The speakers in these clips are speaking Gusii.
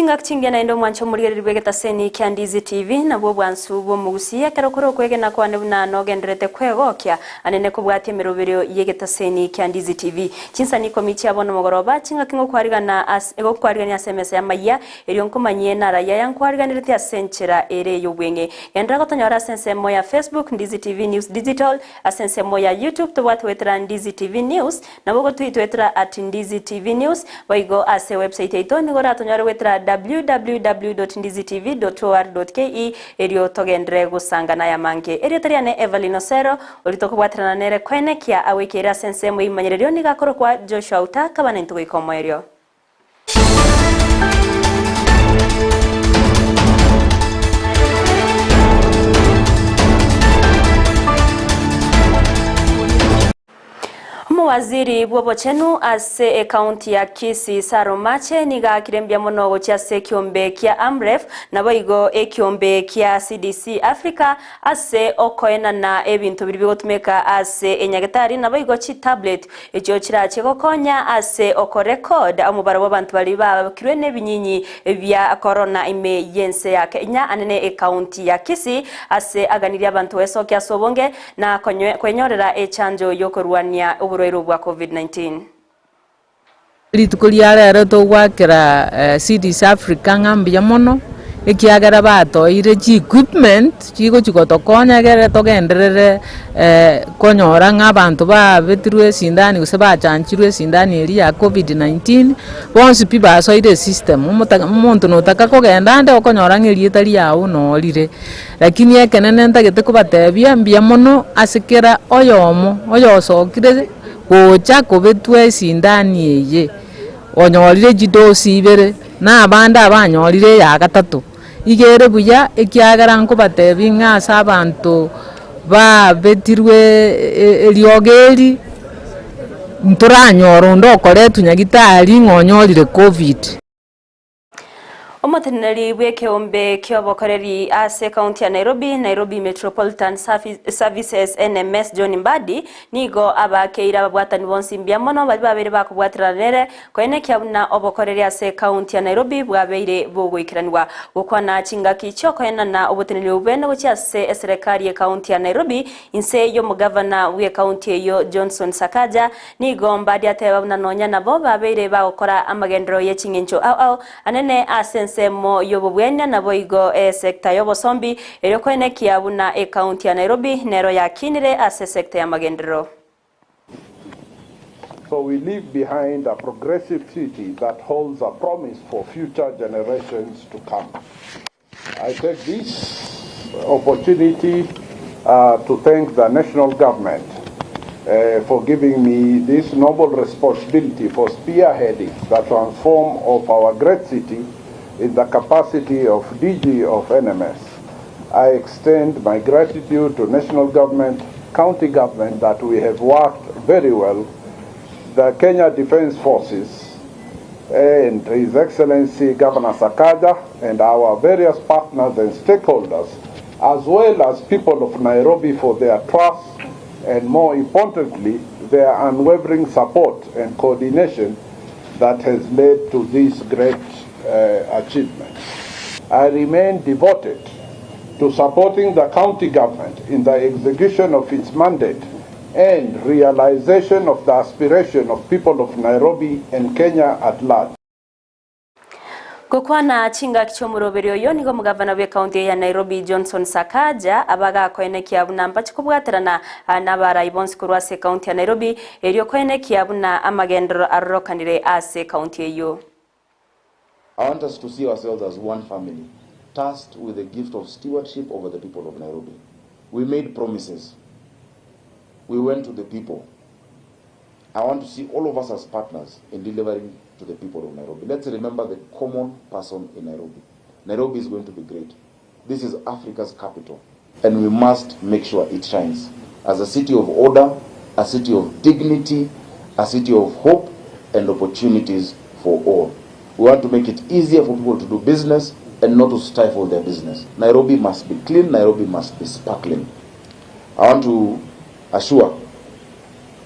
Chingaki chingiya naende omwanche omorigereria bw'egetaseni kia Ndizi TV, nabwo obwansu bw'omogusii ekero kore okwegena kwane buna nogendererete kwegokia anene kobwatia emeroberio y'egetaseni kia Ndizi TV. Chinsani ikomi chia bono mogoroba, chingaki ngokwarigana ase gokwarigania ase emesa y'amayia, erio nkomanyie narayia aya nkwariganeretie ase enchera ere ey'obweng'e. Genderera gotonyora ase ensemo ya Facebook, Ndizi TV News Digital, ase ensemo ya YouTube tobwate goetera Ndizi TV News, Nabo gotwitwetera at Ndizi TV News, boigo ase website yaito nigo oratonyore goetera www dot ndizitv dot or dot ke erio togenderere gosangana aya amange. Erieta riane Evelyn Osero, oria tokobwaterana nere koenekia agoikeire ase ensemo y'ebimanyererio nigo akorokwa Joshua Uta, kaba naintwe goika omoerio. Omowaziri bw'obochenu ase ecounty ya Kisii Sarah Omache nigo aakire mbuya mono gochia ase ekiombe kia Amref naboigo ekiombe kia CDC Africa ase okoenana ebinto biria bigotumeka ase enyagetari naboigo chitablet echio chirache gokonya ase okorecord omobaro bw'abanto baria babakirwe nebinyinyi bia corona ime y'ense ya Kenya anene ecounty ya Kisii ase aganirie abanto gwesokia ase obonge na kwenyorera echanjo y'okorwania oborwaire obwa Covid-19. Rituko ria rero togoakera CDC Africa ng'a mbuya mono, ekiagera batoeire chi equipment chigochi gotokonya egere togenderere konyora ng'a abanto babetirwe esindani gose bachanchirwe esindani eria ya Covid-19, bonsi pi basoire esystem, omota omonto notaka kogenda ande okonyora ng'a erieta riago norire. Lakini ekenene ntagete kobatebia mbuya mono ase kera oyomo oyosokire gocha kobetwa esindani eye, onyorire chidosi ibere, na abande abanyorire eya gatato. Iga ere buya ekiagera nkobatebia ng'a ase abanto babetirwe eriogo eri, ntoranyora onde okoretwa nyagitari ng'a onyorire covid. Omoteneneri bw'ekeombe ki'obokoreri ase ekaunti ya Nairobi, Nairobi Metropolitan Services, NMS, John Mbadi, nigo abakeire ababwatani bonsi mbuya mono baria babeire bakobwaterana nere koenekia buna obokoreri ase ekaunti ya Nairobi bwabeire bogoikeranigwa. Gokwana chingaki chi'okoenana oboteneneri obobene gochia ase eserekari y'ekaunti ya Nairobi inse y'omogavana bw'ekaunti eyio Johnson Sakaja, Nigo Mbadi ateba buna nonya nabo babeire bagokora amagenderero ye ching'encho ao ao anene ase ensemo y'obobwenia naboigo esecta y'obosombi erio koenekia buna ecounty ya Nairobi nero yakinire ase esecta y'amagenderero. So we leave behind a progressive city that holds a promise for future generations to come. I take this opportunity uh, to thank the national government uh, for giving me this noble responsibility for spearheading the transform of our great city in the capacity of DG of NMS. I extend my gratitude to national government, county government that we have worked very well, the Kenya Defense Forces, and His Excellency Governor Sakaja and our various partners and stakeholders, as well as people of Nairobi for their trust and more importantly, their unwavering support and coordination that has led to this great achievement. I remain devoted to supporting the county government in the execution of its mandate and realization of the aspiration of people of Nairobi and Kenya at large. Gokwana chingaki chi'omoroberi oyo nigo omogavana bw'ekaunti eye ya Nairobi Johnson Sakaja abagakoenekia buna mbache kobwaterana nabarai bonsi korwa ase ekaunti ya Nairobi erio koenekia buna amagenderero arorokanire ase ekaunti eyio. I want us to see ourselves as one family tasked with the gift of stewardship over the people of Nairobi. We made promises. We went to the people. I want to see all of us as partners in delivering to the people of Nairobi. Let's remember the common person in Nairobi. Nairobi is going to be great. This is Africa's capital, and we must make sure it shines as a city of order, a city of dignity, a city of hope and opportunities for all. We want to make it easier for people to do business and not to stifle their business. Nairobi must be clean, Nairobi must be sparkling. I want to assure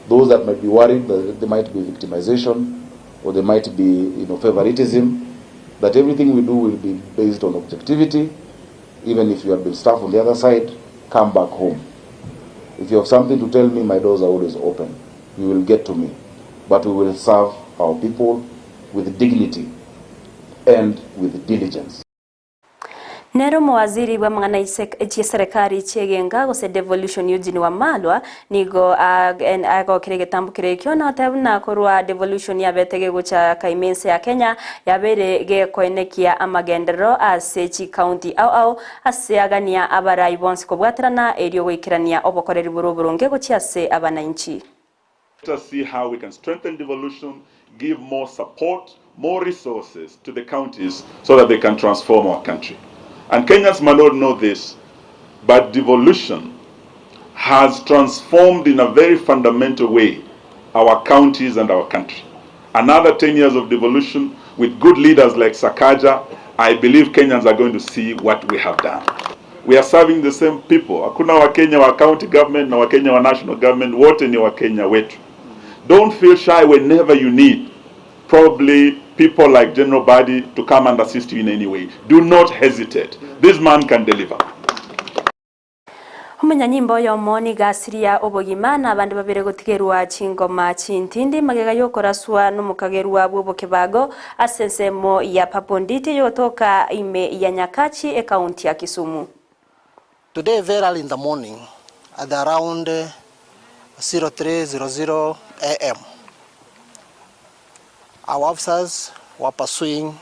those that might be worried that there might be victimization or there might be you know, favoritism. that everything we do will be based on objectivity. Even if you have been staff on the other side, come back home. If you have something to tell me, my doors are always open. You will get to me. But we will serve our people with dignity and with diligence. Nere omowaziri bw'amang'ana chi'eserekari chi'egenka gose Devolution Eugene Wamalwa nigo agokire egetambo keria ekio na goteba buna korwa devolution yabete gegochaka ime ense ya Kenya yabeire gekoenekia amagenderero ase chicounty ao ao ase agania abarai bonsi kobwaterana erio goikerania obokoreri bore oboronge gochia ase abananchi. Let us see how we can strengthen devolution, give more support, more resources to the counties so that they can transform our country. And Kenyans might not know this, but devolution has transformed in a very fundamental way our counties and our country. Another 10 years of devolution with good leaders like Sakaja, I believe Kenyans are going to see what we have done. We are serving the same people. Hakuna Wakenya wa county government na Wakenya wa national government, wote ni Wakenya wetu. Don't feel shy whenever you need probably people like General Badi to come and assist you in any way. Do not hesitate. This man can deliver. Omonyanyimbo oyomo nigo asiria obogima na abande babere gotigerwa chingoma chintindi magega yokoraswa nomokagerwa bw'obokebago ase ensemo ya Paponditi yogotoka ime ya Nyakachi ekaunti ya Kisumu. Today, very early in the morning, at around 03:00 a.m., our officers were pursuing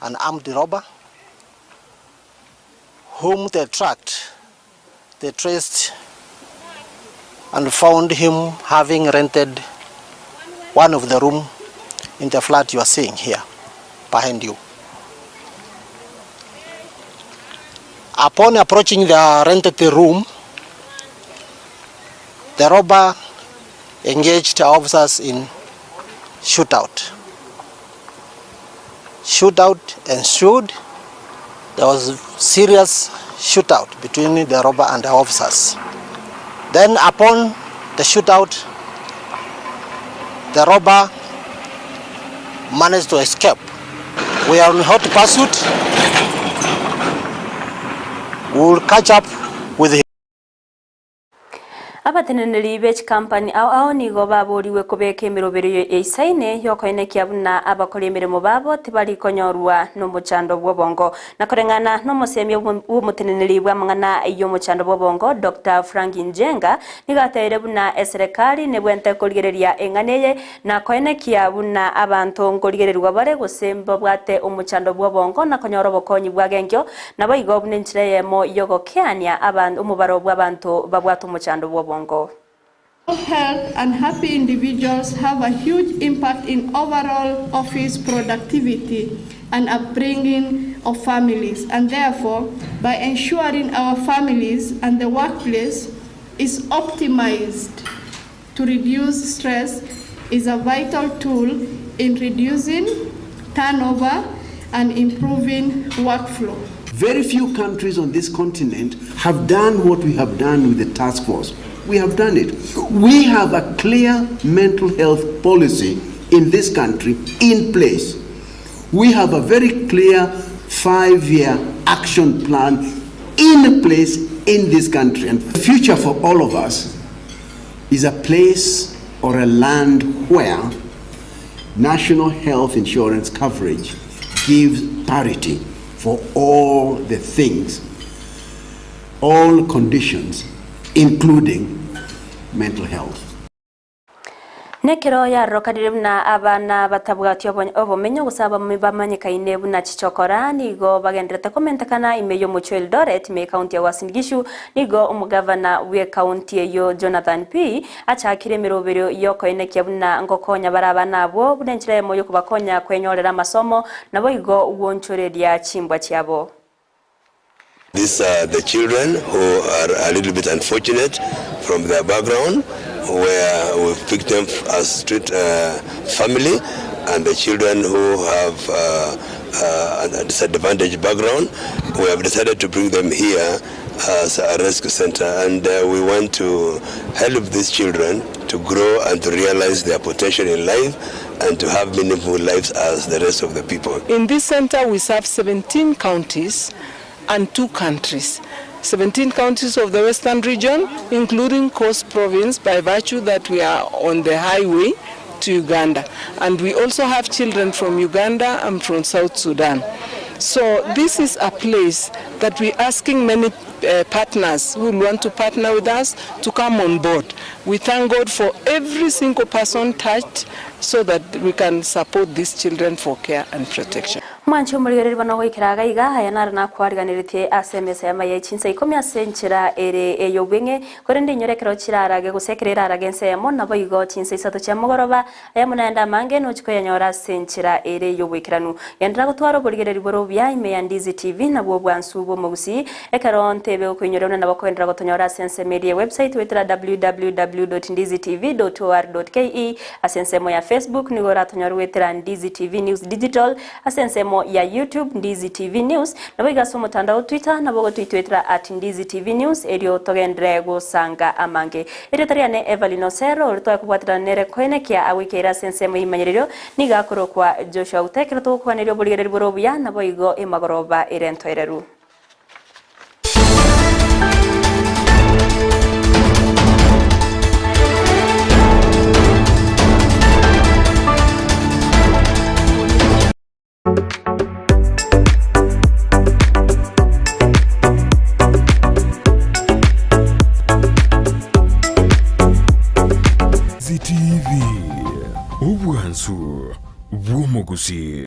an armed robber whom they tracked, they traced and found him having rented one of the room in the flat you are seeing here behind you. Upon approaching the rented room, the robber engaged our officers in shootout. Shootout ensued. There was serious shootout between the robber and the officers. Then upon the shootout, the robber managed to escape. We are on hot pursuit. We will catch up with him. Abateneneri be chikampani ao ao nigo baborigwe kobeka emeroberio eisaine yokoenekia buna abakora emeremo babo tibari konyorwa nomochando bw'obongo. Na koreng'ana nomosemia bw'omoteneneri bw'amang'ana y'omochando bw'obongo Dr. Frank Njenga nigo ateire buna eserekari nebwente korigereria eng'ana eye na koenekia buna abanto nkorigererwa bare gose mbabwate omochando bw'obongo na konyora obokonyi bwagenkio nabo igo buna enchera eyemo yogokeania omobaro bwa abanto babwate omochando bw'obongo. Health and happy individuals have a huge impact in overall office productivity and upbringing of families, and therefore, by ensuring our families and the workplace is optimized to reduce stress is a vital tool in reducing turnover and improving workflow. Very few countries on this continent have done what we have done with the task force. We have done it. We have a clear mental health policy in this country in place. We have a very clear 5-year action plan in place in this country. And the future for all of us is a place or a land where national health insurance coverage gives parity for all the things, all conditions, including mental health. Nekero yarokanire buna abana batabwati obomenyo gose abamwe bamanyekaine buna chichokora nigo bagenderete komentekana ime y'omochie Eldoret ime county ya Uasin Gishu nigo omugavana bwe county eyo Jonathan P achakire emeroberio yokoenekia buna ngokonya bare abana abwo buna enchera eyemo yokobakonya kwenyorera amasomo nabo igo gwonchoreria chimbwa chiabo. These are the children who are a little bit unfortunate from their background, where we've picked them as street family, and the children who have a disadvantaged background, we have decided to bring them here as a rescue center, and we want to help these children to grow and to realize their potential in life and to have meaningful lives as the rest of the people. In this center we serve 17 counties and 2 countries. 17 counties of the Western region, including Coast Province, by virtue that we are on the highway to Uganda. And we also have children from Uganda and from South Sudan. So this is a place that we're asking many partners who want to partner with us to come on board. We thank God for every single person touched so that we can support these children for care and protection. Mwanche omorigereria bono goikera iga iga, aya naro nakwariganeretie ase emesa y'amaya ye chinsa ikomi ase enchera ere ey'obweng'e, korende inyore ekero chirarage gose ekero erarage ense eyemo, naboigo chinsa isato chia mogoroba, ayamo naende amange nochie koyanyora ase enchera ere y'oboikeranu. Genderera gotwara oborigereria bore obuya ime ya Ndizi TV, nabwo obwansu bw'omogusii. Ekero ntebe gokoinyora buna nabo kogenderera gotonyora ase ensemo eria ye website goetera www.ndizitv.or.ke, ase ensemo ya Facebook nigo oratonyore goetera Ndizi TV News Digital, Ase ensemo ya YouTube, Ndizi TV News, naboigo ase omotandao o Twitter nabo ogotoitwetera at Ndizi TV News erio togenderere gosanga amange. Erieta riane Evelyn Osero, oria twakobwaterana nere koenekia agoikeire ase ensemo y'eimanyererio, nigo akorokwa Joshua Uta ekero togokwaneria oborigereria bore obuya naboigo emagoroba ere entoereru. ZTV, obwansu bw'omogusii.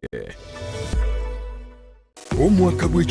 Omwaka bwe.